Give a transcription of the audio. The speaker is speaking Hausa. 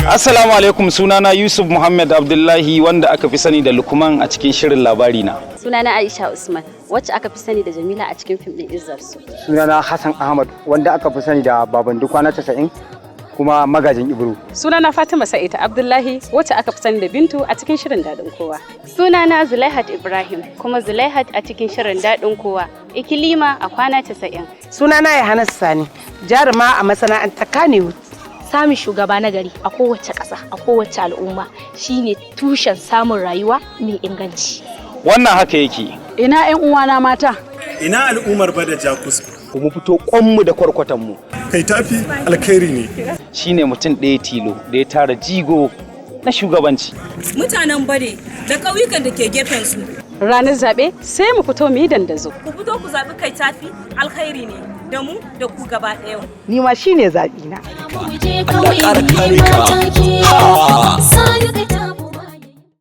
Assalamu alaikum, sunana Yusuf Muhammad Abdullahi, wanda aka fi sani da Lukman a cikin shirin Labari Na. Sunana Aisha Usman, wacce aka fi sani da Jamila a cikin fim ɗin Izzar So. Sunana Hassan Ahmad, wanda aka fi sani da Baban Kwana 90 kuma Magajin Ibro. Sunana Fatima Sa'id Abdullahi, wacce aka fi sani da Bintu a cikin shirin Daɗin Kowa. Sunana Zulaihat Ibrahim, kuma Zulaihat a cikin shirin Daɗin Kowa, Ikilima a Kwana 90. Sunana Yohana Sani, jaruma a masana'antar Kannywood. Samun shugaba na gari a kowace ƙasa, a kowace al'umma, shine tushen samun rayuwa mai inganci. Wannan haka yake. Ina 'yan uwana mata. Ina al'ummar Bada Jakus. Mu fito kwanmu da kwarkwatanmu. Kai tafi alkhairi ne. Shine mutum ɗaya tilo da ya tara jigo na shugabanci. Mutanen Bade da ƙauyukan da ke gefen su. Ranar zaɓe sai mu fito mu yi dandazo. Ku fito ku zaɓi Kai Tafi alkhairi ne da mu da ku gaba ɗaya. Ni ma shine zaɓi na. Allah ƙara kare ka.